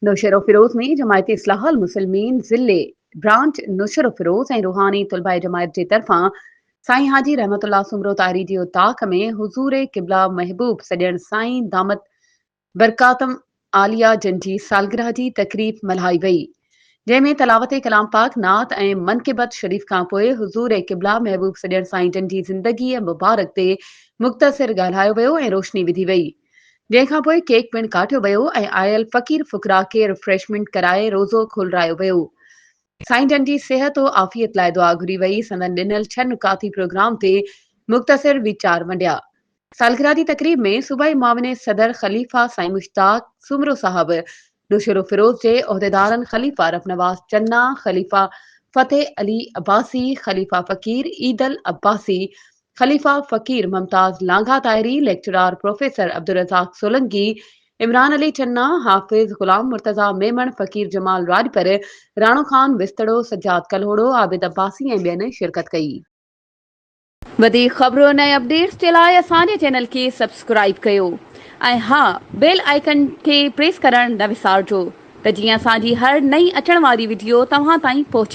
نوشهروفيروز ۾ جماعت اصلاح المسلمين ضلعي برانچ نوشهروفيروز ۽ روحاني طلباء جماعت جي طرفان سائين حاجي رحمت الله سومرو طاهري جي اوطاق ۾ حضور قبله محبوب سڄڻ سائين دامت برڪاتم عاليه جن جي سالگرهه جي تقريب ملهائي وئي جنهن ۾ تلاوت ڪلام پاڪ، نعت ۽ منقبت شريف کانپوء حضور قبله محبوب سڄڻ سائين جن جي زندگيء مبارڪ تي مختصر ڳالهايو ويو ۽ روشني وڌي وئي. جنهن کان پوء ڪيڪ پڻ ڪاٽيو ويو ۽ آيل فقير فقراء کي ريفريشمينٽ ڪرائي روزو کولرايو ويو. سائين جن جي صحت و عافيت لاء دعا گهري وئي، سندن ڏنل ڇهه نڪاتي پروگرام تي مختصر ويچار ونڊيا. سالگرهه جي تقريب ۾ صوبائي معاون صدر خليفه سائين مشتاق سومرو صاحب، نوشهروفيروز جي عهديدارن خليفه ربنواز چنا، خليفه فتح علي عباسي، خليفه فقير عيدل عباسي، خليفه فقير ممتاز لانگاهه طاهري، ليڪچرار پروفيسر عبدالرزاق سولنگي، عمران علي چنا، حافظ غلام مرتضيٰ ميمڻ، فقير جمال راڄپر، راڻو خان وسطڙو، سجاد ڪلهوڙو، عابد عباسي ۽ ٻين شرڪت ڪئي. وڌيڪ خبرن ۽ اپڊيٽس جي لاء اسان جي چينل کي سبسڪرائيب ڪيو ۽ ها بيل آئيڪن کي پريس ڪرڻ نه وسارجو ته جيئن اسان جي هر نئين اچڻ واري وڊيو توهان تائين پهچي.